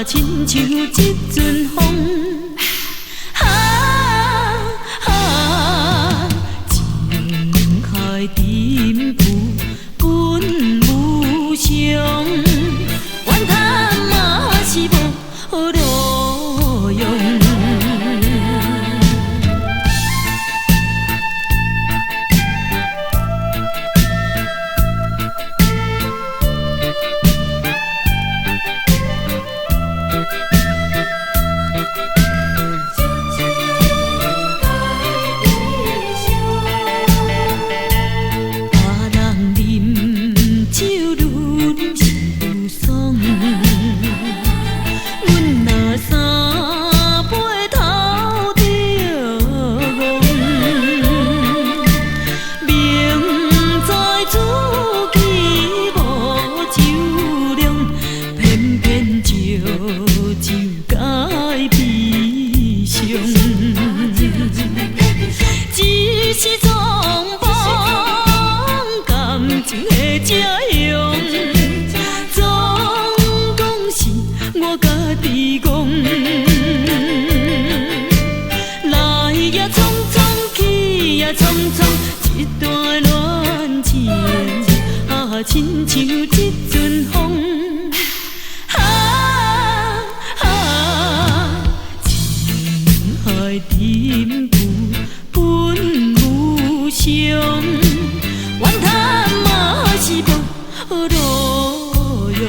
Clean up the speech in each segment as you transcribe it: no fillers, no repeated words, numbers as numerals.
親像這陣風。啊啊，情海沉浮本無常，怨嘆嘛是無路用。別人啉酒愈啉是愈爽，阮若三杯頭著戇。明知自己無酒量，偏偏借酒解悲傷。只是裝扮感情的這樣，總講是我家己戇。來也匆匆，去也匆匆，這段戀情啊，親像這陣風。啊啊，情海沉浮本無常，怨嘆嘛是無路用。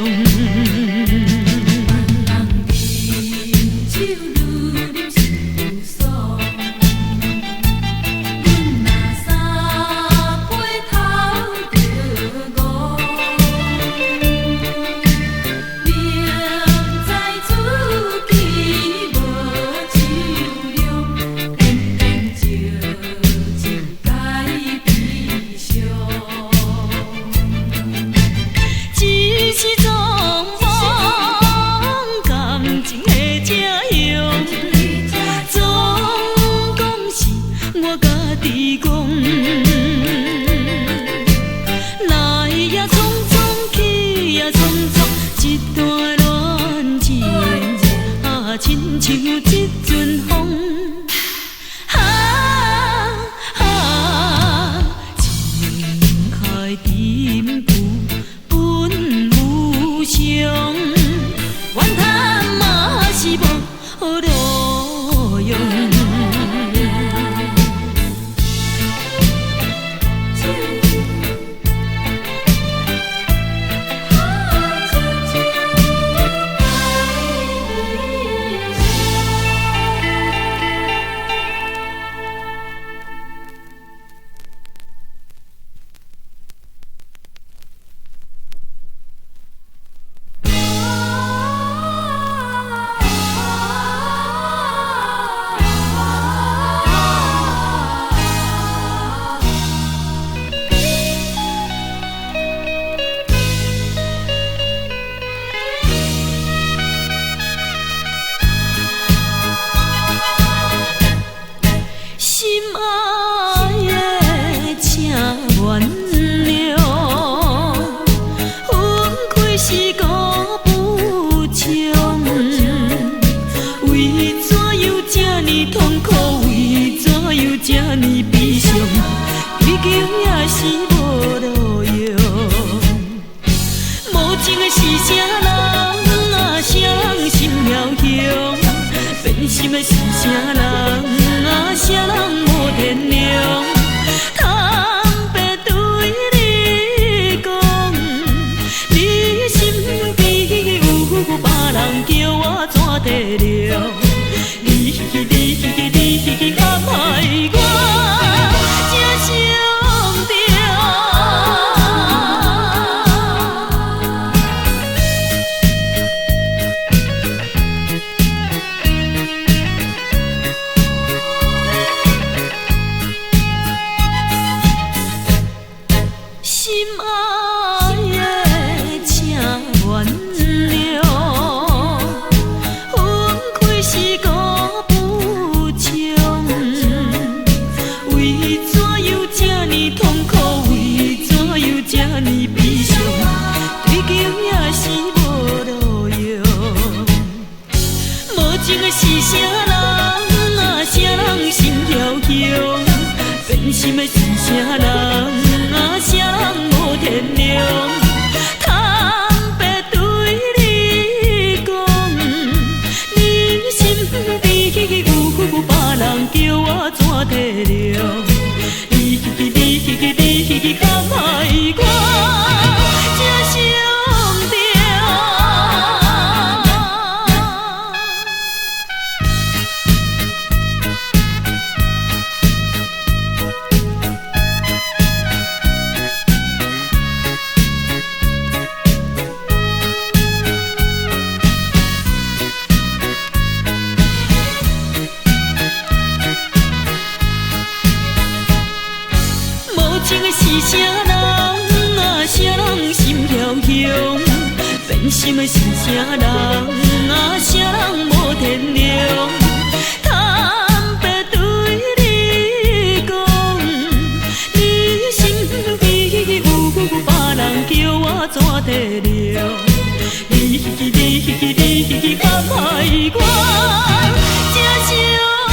人啉酒愈啉是愈爽，阮若三杯頭著戇。明知自己無酒量，偏偏借酒解悲傷。只是裝扮感情的這樣，總講是我家己戇。來也匆匆，去也匆匆，這段戀情啊，親像這陣風。啊啊，情海沉浮本無常，怨嘆嘛是無路用。心愛的，請原諒，分開時孤不唱。為怎樣這呢痛苦？為怎樣這呢悲傷？追求也是無路用。無情的是啥人啊？傷心梟雄，變心的是啥人啊？啥人無天良？坦白對你講，你身邊有別人，叫我怎體諒？你你你陷害我，這傷痛。情的是啥人啊？啥人心梟雄？变心的是啥人啊？啥人無天良？坦白對你講，你身邊有別人，叫我怎體諒？你你你較愛我，這傷痛。無情的是啥人啊？啥人心梟雄？變心的是啥人啊？啥人無天良？坦白對你講，你身邊有別人，叫我怎體諒？你你你較愛我，這傷痛。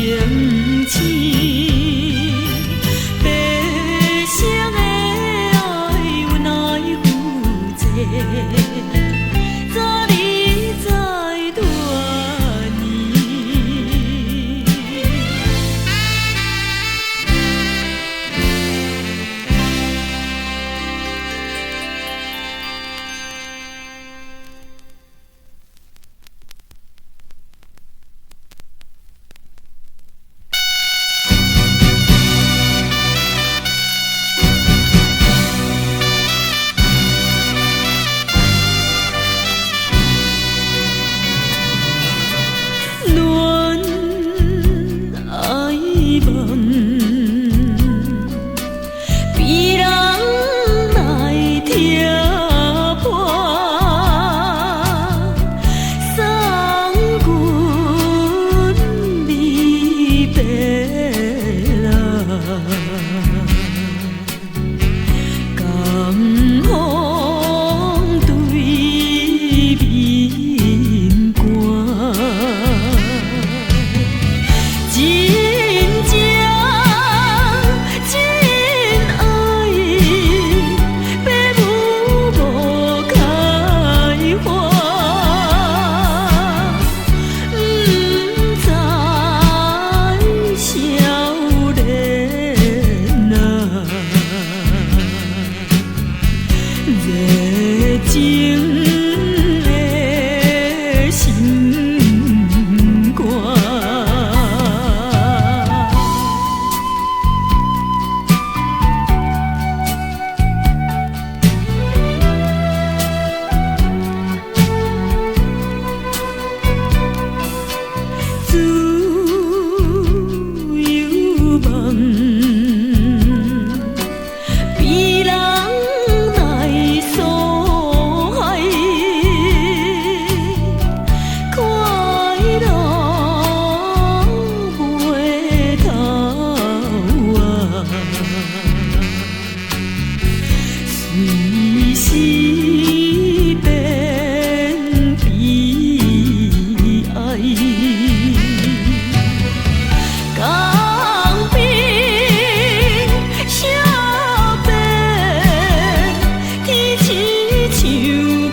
醒，白色的愛阮愛負責，十二載多年。恋愛夢，被人來拆破，送阮離別啦，江風對面寒。真情真愛，爸母無開花，不知少年啊，熱情的心肝。自由夢，被人來所害，快樂袂頭啊，隨時變悲哀。江邊小變，天青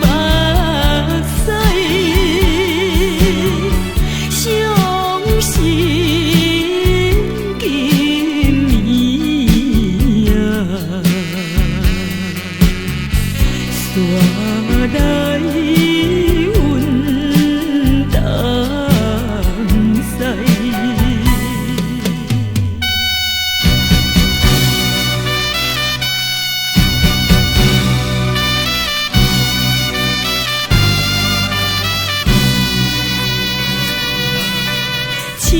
像目屎，傷心今暝啊，煞來阮東西。情